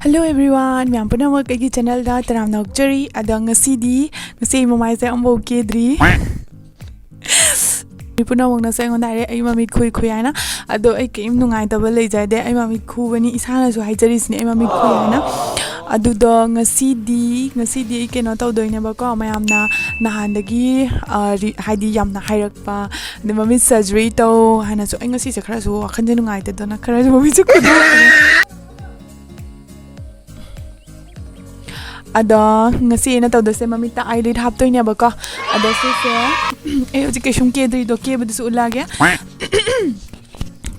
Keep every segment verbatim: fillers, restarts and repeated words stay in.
Hello everyone, ꯃꯌꯥꯝ ꯄꯨꯝꯅꯃꯛ ꯑꯩꯒꯤ ꯆꯦꯅꯦꯜꯗ ꯇꯔꯥꯝꯅ ꯑꯣꯛꯆꯔꯤ꯫ ꯑꯗꯣ ꯉꯁꯤꯗꯤ, ꯉꯁꯤ ꯑꯩ ꯃꯃꯥꯏꯁꯦ ꯑꯃꯐꯥꯎ ꯀꯦꯗ꯭ꯔꯤ꯫ ꯃꯤ ꯄꯨꯝꯅꯃꯛꯅꯁꯨ ꯑꯩꯉꯣꯟꯗ ꯍꯥꯏꯔꯦ, "ꯑꯩ ꯃꯃꯤꯠ ꯈꯨꯏ ꯈꯨꯏ" ꯍꯥꯏꯅ꯫ ꯑꯗꯣ ꯑꯩ ꯀꯔꯤꯝ ꯅꯨꯡꯉꯥꯏꯇꯕ ꯂꯩꯖꯗꯦ, ꯑꯩ ꯃꯃꯤꯠ ꯈꯨꯕꯅꯤ, ꯏꯁꯥꯅꯁꯨ ꯍꯥꯏꯖꯔꯤꯁꯤꯅꯦ ꯑꯩ ꯃꯃꯤꯠ ꯈꯨꯏ ꯍꯥꯏꯅ꯫ ꯑꯗꯨꯗꯣ ꯉꯁꯤꯗꯤ, ꯉꯁꯤꯗꯤ ꯑꯩ ꯀꯩꯅꯣ ꯇꯧꯗꯣꯏꯅꯦꯕꯀꯣ, ꯃꯌꯥꯝꯅ ꯅꯍꯥꯟꯗꯒꯤ, ꯑ, ꯔꯤ-, ꯍꯥꯏꯗꯤ ꯌꯥꯝꯅ ꯍꯥꯏꯔꯛꯄ, ꯑꯗꯩ ꯃꯃꯤꯠ ꯁꯔꯖꯔꯤ ꯇꯧ ꯍꯥꯏꯅꯁꯨ꯫ ꯑꯩ ꯉꯁꯤꯁꯦ ꯈꯔꯁꯨ ꯋꯥꯈꯜꯁꯦ ꯅꯨꯡꯉꯥꯏꯇꯗꯅ ꯈꯔꯁꯨ ꯃꯃꯤꯠꯁꯨ ꯈꯨꯗꯣꯛꯄꯅꯦ꯫ ꯑꯗꯣ ꯉꯁꯤ ꯑꯩꯅ ꯇꯧꯗꯣꯏꯁꯦ ꯃꯃꯤꯠꯇ ꯑꯥꯏꯂꯤꯠ ꯍꯥꯞꯇꯣꯏꯅꯦꯕꯀꯣ꯫ ꯑꯗꯣ ꯁꯤꯁꯦ ꯑꯩ ꯍꯧꯖꯤꯛ ꯀꯩꯁꯨꯝ ꯀꯦꯗ꯭ꯔꯤꯗꯣ, ꯀꯦꯕꯗꯨꯁꯨ ꯎꯠꯂꯛꯑꯒꯦ꯫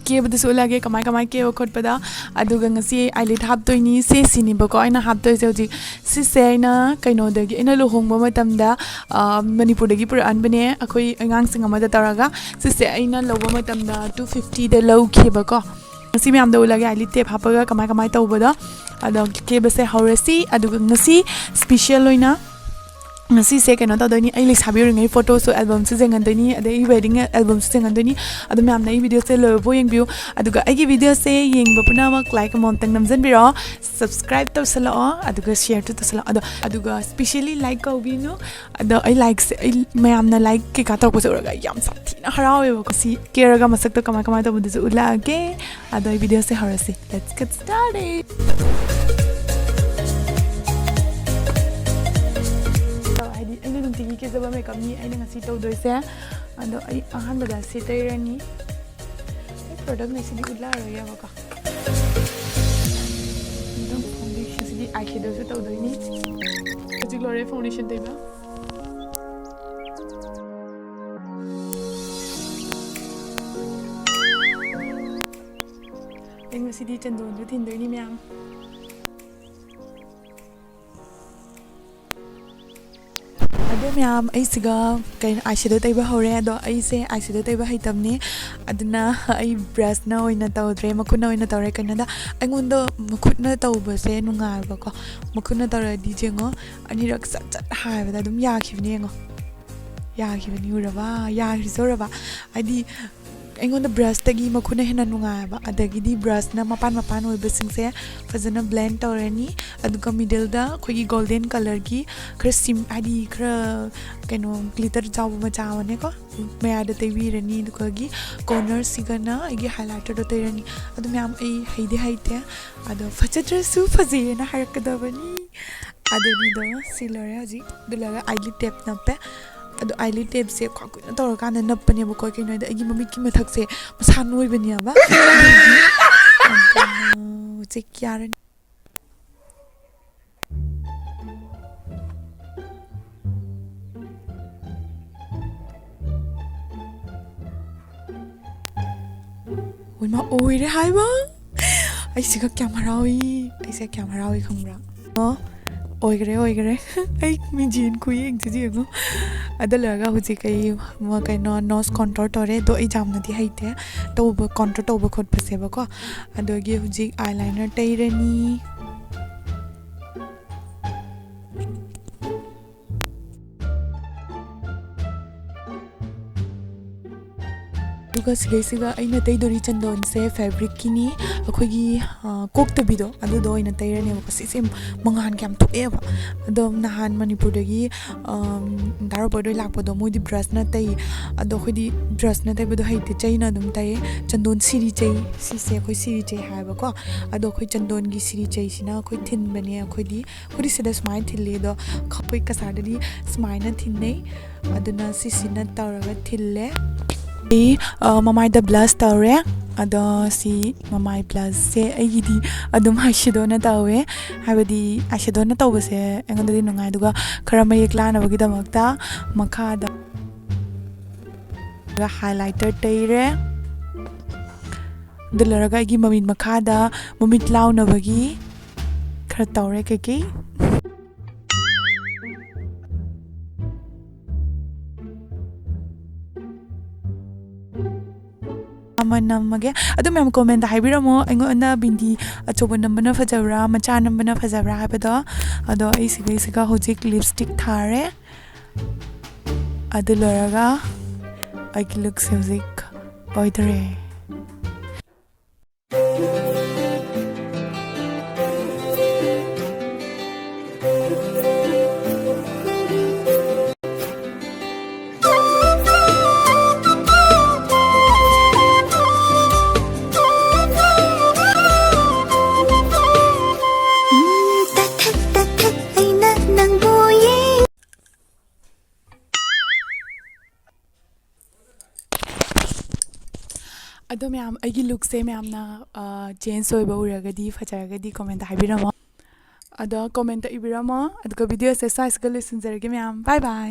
ꯀꯦꯕꯗꯨꯁꯨ ꯎꯠꯂꯛꯑꯒꯦ, ꯀꯃꯥꯏ ꯀꯃꯥꯏ ꯀꯦꯕ ꯈꯣꯠꯄꯗ꯫ ꯑꯗꯨꯒ ꯉꯁꯤ ꯑꯥꯏꯂꯤꯠ ꯍꯥꯞꯇꯣꯏꯅꯤ, ꯁꯤ ꯁꯤꯅꯤꯕꯀꯣ ꯑꯩꯅ ꯍꯥꯞꯇꯣꯏꯁꯦ ꯍꯧꯖꯤꯛ꯫ ꯁꯤꯁꯦ ꯑꯩꯅ ꯀꯩꯅꯣꯗꯒꯤ, ꯑꯩꯅ ꯂꯨꯍꯣꯡꯕ ꯃꯇꯝꯗ, ꯑ, ꯃꯅꯤꯄꯨꯔꯗꯒꯤ ꯄꯨꯔꯛꯍꯟꯕꯅꯦ, ꯑꯩꯈꯣꯏ ꯑꯉꯥꯡꯁꯤꯡ ꯑꯃꯗ ꯇꯧꯔꯒ꯫ ꯁꯤꯁꯦ ꯑꯩꯅ ꯂꯧꯕ ꯃꯇꯝꯗ ꯇꯨ ꯐꯤꯐꯇꯤꯗ ꯂꯧꯈꯤꯕꯀꯣ꯫ ꯉꯁꯤ ꯃꯌꯥꯝꯗ ꯎꯠꯂꯒꯦ, ꯑꯥꯏꯂꯤꯠ ꯇꯦꯞ ꯍꯥꯞꯄꯒ ꯀꯃꯥꯏ ꯀꯃꯥꯏ ꯇꯧꯕꯗꯣ꯫ ꯑꯗꯣ ꯀꯦꯕꯁꯦ ꯍꯧꯔꯁꯤ꯫ ꯑꯗꯨꯒ ꯉꯁꯤ ꯁ꯭ꯄꯤꯁꯦꯜ ꯑꯣꯏꯅ, ꯉꯁꯤꯁꯦ ꯀꯩꯅꯣ ꯇꯧꯗꯣꯏꯅꯤ, ꯑꯩ ꯂꯩꯁꯥꯕꯤ ꯑꯣꯏꯔꯤꯉꯩ ꯐꯣꯇꯣꯁꯨ ꯑꯦꯜꯕꯝꯁꯨ ꯌꯦꯡꯍꯟꯗꯣꯏꯅꯤ, ꯑꯗꯩ ꯑꯩ ꯋꯦꯗꯤꯡ ꯑꯦꯜꯕꯝꯁꯨ ꯌꯦꯡꯍꯟꯗꯣꯏꯅꯤ꯫ ꯑꯗꯣ ꯃꯌꯥꯝꯅ ꯑꯩ ꯚꯤꯗꯤꯑꯣꯁꯦ ꯂꯣꯏꯕꯐꯥꯎ ꯌꯦꯡꯕꯤꯌꯨ꯫ ꯑꯗꯨꯒ ꯑꯩꯒꯤ ꯚꯤꯗꯤꯑꯣꯁꯦ ꯌꯦꯡꯕ ꯄꯨꯝꯅꯃꯛ ꯂꯥꯏꯛ ꯑꯃꯃꯝꯇꯪ ꯅꯝꯖꯟꯕꯤꯔꯛꯑꯣ, ꯁꯕꯁꯀ꯭ꯔꯥꯏꯕ ꯇꯧꯁꯜꯂꯛꯑꯣ, ꯑꯗꯨꯒ ꯁꯤꯌꯔꯁꯨ ꯇꯧꯁꯜꯂꯛꯑꯣ꯫ ꯑꯗꯣ, ꯑꯗꯨꯒ ꯁ꯭ꯄꯤꯁꯦꯜꯂꯤ ꯂꯥꯏꯛ ꯀꯧꯕꯤꯅꯨ꯫ ꯑꯗꯣ ꯑꯩ ꯂꯥꯏꯛꯁꯦ, ꯑꯩ ꯃꯌꯥꯝꯅ ꯂꯥꯏꯛ ꯀꯩꯀꯥ ꯇꯧꯔꯛꯄꯁꯦ ꯎꯔꯒ ꯑꯩ ꯌꯥꯝ ꯁꯥꯊꯤꯅ ꯍꯔꯥꯎꯋꯦꯕꯀꯣ꯫ ꯁꯤ ꯀꯦꯔꯒ ꯃꯁꯛꯇꯣ ꯀꯃꯥꯏ ꯀꯃꯥꯏ ꯇꯧꯕꯗꯨꯁꯨ ꯎꯠꯂꯛꯑꯒꯦ꯫ ꯑꯗꯣ ꯑꯩ ꯚꯤꯗꯤꯑꯣꯁꯦ ꯍꯧꯔꯁꯤ꯫ Let's get started. ꯍꯥꯏꯗꯤ ꯑꯩꯅ ꯅꯨꯡꯇꯤꯒꯤ ꯀꯦꯖꯕ ꯃꯦꯀꯞꯅꯤ ꯑꯩꯅ ꯉꯁꯤ ꯇꯧꯗꯣꯏꯁꯦ꯫ ꯑꯗꯣ ꯑꯩ ꯑꯍꯥꯟꯕꯗ ꯁꯤ ꯇꯩꯔꯅꯤ꯫ ꯑꯩ ꯄ꯭ꯔꯗꯛ ꯉꯁꯤꯗꯤ ꯎꯠꯂꯛꯑꯔꯣꯏꯒꯦꯕꯀꯣ꯫ ꯑꯗꯨꯝ ꯐꯥꯎꯟꯗꯦꯁꯟꯁꯤꯗꯤ ꯑꯥꯏ ꯁꯦꯗꯣꯁꯨ ꯇꯧꯗꯣꯏꯅꯤ꯫ ꯍꯧꯖꯤꯛ ꯂꯣꯏꯔꯦ ꯐꯥꯎꯟꯗꯦꯁꯟ ꯇꯩꯕ꯫ ꯑꯩ ꯉꯁꯤꯗꯤ ꯆꯟꯗꯣꯟꯁꯨ ꯊꯤꯟꯗꯣꯏꯅꯤ ꯃꯌꯥꯝ꯫ ꯑꯗꯣ ꯃꯌꯥꯝ, ꯑꯩꯁꯤꯒ ꯀꯩꯅꯣ, ꯑꯥꯏ ꯁꯦꯗꯣ ꯇꯩꯕ ꯍꯧꯔꯦ꯫ ꯑꯗꯣ ꯑꯩꯁꯦ ꯑꯥꯏ ꯁꯦꯗꯣ ꯇꯩꯕ ꯍꯩꯇꯕꯅꯤ, ꯑꯗꯨꯅ ꯑꯩ ꯕ꯭ꯔꯁꯅ ꯑꯣꯏꯅ ꯇꯧꯗ꯭ꯔꯦ, ꯃꯈꯨꯠꯅ ꯑꯣꯏꯅ ꯇꯧꯔꯦ꯫ ꯀꯩꯅꯣꯗ, ꯑꯩꯉꯣꯟꯗ ꯃꯈꯨꯠꯅ ꯇꯧꯕꯁꯦ ꯅꯨꯡꯉꯥꯏꯕꯀꯣ꯫ ꯃꯈꯨꯠꯅ ꯇꯧꯔꯗꯤ ꯌꯦꯡꯉꯣ, ꯑꯅꯤꯔꯛ ꯆꯠ ꯆꯠ ꯍꯥꯏꯕꯗ ꯑꯗꯨꯝ ꯌꯥꯈꯤꯕꯅꯤ꯫ ꯌꯦꯡꯉꯣ, ꯌꯥꯈꯤꯕꯅꯤ, ꯎꯔꯕ? ꯌꯥꯈ꯭ꯔꯤꯁꯦ ꯎꯔꯕ? ꯍꯥꯏꯗꯤ ꯑꯩꯉꯣꯟꯗ ꯕ꯭ꯔꯁꯇꯒꯤ ꯃꯈꯨꯠꯅ ꯍꯦꯟꯅ ꯅꯨꯡꯉꯥꯏꯑꯕ꯫ ꯑꯗꯒꯤꯗꯤ ꯕ꯭ꯔꯁꯅ ꯃꯄꯥꯟ ꯃꯄꯥꯟ ꯑꯣꯏꯕꯁꯤꯡꯁꯦ ꯐꯖꯅ ꯕ꯭ꯂꯦꯟ ꯇꯧꯔꯅꯤ꯫ ꯑꯗꯨꯒ ꯃꯤꯗꯜꯗ ꯑꯩꯈꯣꯏꯒꯤ ꯒꯣꯜꯗꯦꯟ ꯀꯂꯔꯒꯤ ꯈꯔ ꯁꯤꯝ, ꯍꯥꯏꯗꯤ ꯈꯔ ꯀꯩꯅꯣ ꯒ꯭ꯂꯤꯇꯔ ꯆꯥꯎꯕ ꯃꯆꯥ ꯑꯃꯅꯦꯀꯣ, ꯃꯌꯥꯗ ꯇꯩꯕꯤꯔꯅꯤ꯫ ꯑꯗꯨꯒꯒꯤ ꯀꯣꯔꯅꯔꯁꯤꯒꯅ ꯑꯩꯒꯤ ꯍꯥꯏꯂꯥꯏꯇꯔꯗꯣ ꯇꯩꯔꯅꯤ꯫ ꯑꯗꯨ ꯃꯌꯥꯝ ꯑꯩ ꯍꯩꯗꯤ ꯍꯩꯇꯦ, ꯑꯗꯣ ꯐꯖꯗ꯭ꯔꯁꯨ ꯐꯖꯩꯌꯦꯅ ꯍꯥꯏꯔꯛꯀꯗꯕꯅꯤ꯫ ꯑꯗꯨꯅꯤꯗꯣ ꯁꯤ ꯂꯣꯏꯔꯦ ꯍꯧꯖꯤꯛ꯫ ꯑꯗꯨ ꯂꯣꯏꯔꯒ ꯑꯥꯏꯂꯤꯠ ꯇꯦꯞ ꯅꯞꯄꯦ꯫ ꯑꯗꯣ ꯑꯥꯏꯂꯤꯠ ꯇꯦꯞꯁꯦ ꯈ꯭ꯋꯥꯏ ꯀꯨꯏꯅ ꯇꯧꯔꯀꯥꯟꯗ ꯅꯞꯄꯅꯦꯕꯀꯣ꯫ ꯀꯩꯅꯣ ꯍꯥꯏꯗꯤ ꯑꯩꯒꯤ ꯃꯃꯤꯠꯀꯤ ꯃꯊꯛꯁꯦ ꯃꯁꯥ ꯅꯣꯏꯕꯅꯦꯕ꯫ ꯑꯗꯨꯒꯤ ꯍꯧꯖꯤꯛ ꯌꯥꯔꯅꯤ꯫ ꯍꯣꯏꯃꯥ, ꯑꯣꯏꯔꯦ ꯍꯥꯏꯕ꯫ ꯑꯩꯁꯤꯒ ꯀꯌꯥꯝ ꯍꯔꯥꯎꯏ, ꯑꯩꯁꯦ ꯀꯌꯥꯝ ꯍꯔꯥꯎꯏ ꯈꯪꯕ꯭ꯔꯥ? ꯑꯣ, ꯑꯣꯏꯈ꯭ꯔꯦ, ꯑꯣꯏꯈ꯭ꯔꯦ꯫ ꯑꯩ ꯃꯤꯡꯖꯦꯜ ꯈꯨꯌꯦꯡꯁꯤꯗꯤ ꯌꯦꯡꯉꯣ꯫ ꯑꯗꯨ ꯂꯣꯏꯔꯒ ꯍꯧꯖꯤꯛ ꯑꯩ ꯃ-, ꯀꯩꯅꯣ, ꯅꯣꯁ ꯀꯣꯟꯇꯣꯔ ꯇꯧꯔꯦ꯫ ꯑꯗꯣ ꯑꯩ ꯌꯥꯝꯅꯗꯤ ꯍꯩꯇꯦ ꯇꯧꯕ, ꯀꯣꯟꯇꯣꯔ ꯇꯧꯕ ꯈꯣꯠꯄꯁꯦꯕꯀꯣ꯫ ꯑꯗꯨꯒꯤ ꯍꯧꯖꯤꯛ ꯑꯥꯏꯂꯥꯏꯅꯔ ꯇꯩꯔꯅꯤ꯫ ꯑꯗꯨꯒ ꯁꯤꯗꯩꯁꯤꯗ ꯑꯩꯅ ꯇꯩꯗꯣꯔꯤ ꯆꯟꯗꯣꯟꯁꯦ ꯐꯦꯕ꯭ꯔꯤꯛꯀꯤꯅꯤ, ꯑꯩꯈꯣꯏꯒꯤ, ꯑ, ꯀꯣꯛꯇꯕꯤꯗꯣ, ꯑꯗꯨꯗꯣ ꯑꯣꯏꯅ ꯇꯩꯔꯅꯦꯕꯀꯣ꯫ ꯁꯤꯁꯦ ꯃꯉꯥꯟ ꯀꯌꯥꯝ ꯊꯣꯛꯑꯦꯕ꯫ ꯑꯗꯣ ꯅꯍꯥꯟ ꯃꯅꯤꯄꯨꯔꯗꯒꯤ, ꯑꯝ, ꯗꯥ ꯔꯣꯕꯔꯠ ꯍꯣꯏ ꯂꯥꯛꯄꯗꯣ, ꯃꯣꯏꯗꯤ ꯕ꯭ꯔꯁꯅ ꯇꯩ, ꯑꯗꯣ ꯑꯩꯈꯣꯏꯗꯤ ꯕ꯭ꯔꯁꯅ ꯇꯩꯕꯗꯣ ꯍꯩꯇꯦ, ꯆꯩꯅ ꯑꯗꯨꯝ ꯇꯩ꯫ ꯆꯟꯗꯣꯟ ꯁꯤꯔꯤꯆꯩ, ꯁꯤꯁꯦ ꯑꯩꯈꯣꯏ ꯁꯤꯔꯤꯆꯩ ꯍꯥꯏꯕꯀꯣ꯫ ꯑꯗꯣ ꯑꯩꯈꯣꯏ ꯆꯟꯗꯣꯟꯒꯤ ꯁꯤꯔꯤꯆꯩꯁꯤꯅ ꯑꯩꯈꯣꯏ ꯊꯤꯟꯕꯅꯦ꯫ ꯑꯩꯈꯣꯏꯗꯤ ꯑꯩꯈꯣꯏꯗꯤ ꯁꯤꯗ ꯁꯨꯃꯥꯏꯅ ꯊꯤꯜꯂꯤ, ꯑꯗꯣ ꯑꯩꯈꯣꯏ ꯀꯁꯥꯔꯗꯗꯤ ꯁꯨꯃꯥꯏꯅ ꯊꯤꯟꯅꯩ꯫ ꯑꯗꯨꯅ ꯁꯤꯁꯤꯅ ꯇꯧꯔꯒ ꯊꯤꯜꯂꯦ꯫ ꯑꯩ, ꯑ, ꯃꯃꯥꯏꯗ ꯕ꯭ꯂꯁ ꯇꯧꯔꯦ꯫ ꯑꯗꯣ ꯁꯤ ꯃꯃꯥꯏ ꯕ꯭ꯂꯁꯁꯦ ꯑꯩꯒꯤꯗꯤ ꯑꯗꯨꯝ ꯑꯥꯏꯁꯦꯗꯣꯅ ꯇꯧꯋꯦ, ꯍꯥꯏꯕꯗꯤ ꯑꯥꯏꯁꯦꯗꯣꯅ ꯇꯧꯕꯁꯦ ꯑꯩꯉꯣꯟꯗꯗꯤ ꯅꯨꯡꯉꯥꯏ꯫ ꯑꯗꯨꯒ ꯈꯔ ꯃꯌꯦꯛ ꯂꯥꯅꯕꯒꯤꯗꯃꯛꯇ ꯃꯈꯥꯗ ꯍꯥꯏꯂꯥꯏꯇꯔ ꯇꯩꯔꯦ꯫ ꯑꯗꯨ ꯂꯣꯏꯔꯒ ꯑꯩꯒꯤ ꯃꯃꯤꯠ ꯃꯈꯥꯗ ꯃꯃꯤꯠ ꯂꯥꯎꯅꯕꯒꯤ ꯈꯔ ꯇꯧꯔꯦ ꯀꯩꯀꯩ꯫ ꯑꯃ ꯅꯝꯃꯒꯦ꯫ ꯑꯗꯨ ꯃꯌꯥꯝ ꯀꯣꯃꯦꯟꯗ ꯍꯥꯏꯕꯤꯔꯝꯃꯣ, ꯑꯩꯉꯣꯟꯗ ꯕꯤꯟꯗꯤ ꯑꯆꯧꯕ ꯅꯝꯕꯅ ꯐꯖꯕ꯭ꯔꯥ, ꯃꯆꯥ ꯅꯝꯕꯅ ꯐꯖꯕ꯭ꯔꯥ ꯍꯥꯏꯕꯗꯣ꯫ ꯑꯗꯣ ꯑꯩ ꯁꯤꯒꯩꯁꯤꯒ ꯍꯧꯖꯤꯛ ꯂꯤꯞꯁꯇꯤꯛ ꯊꯥꯔꯦ꯫ ꯑꯗꯨ ꯂꯣꯏꯔꯒ ꯑꯩꯒꯤ ꯂꯨꯛꯁꯦ ꯍꯧꯖꯤꯛ ꯑꯣꯏꯗꯣꯔꯦ꯫ ꯑꯗꯣ ꯃꯌꯥꯝ, ꯑꯩꯒꯤ ꯂꯨꯛꯁꯦ ꯃꯌꯥꯝꯅ ꯆꯦꯟꯖ ꯑꯣꯏꯕ ꯎꯔꯒꯗꯤ, ꯐꯖꯔꯒꯗꯤ ꯀꯣꯃꯦꯟꯇ ꯍꯥꯏꯕꯤꯔꯝꯃꯣ꯫ ꯑꯗꯣ ꯀꯣꯃꯦꯟꯇ ꯏꯕꯤꯔꯝꯃꯣ꯫ ꯑꯗꯨꯒ ꯚꯤꯗꯤꯑꯣꯁꯦ ꯁ꯭ꯋꯥꯏꯁꯤꯒ ꯂꯣꯏꯁꯤꯟꯖꯔꯒꯦ ꯃꯌꯥꯝ꯫ ꯕꯥꯏ ꯕꯥꯏ꯫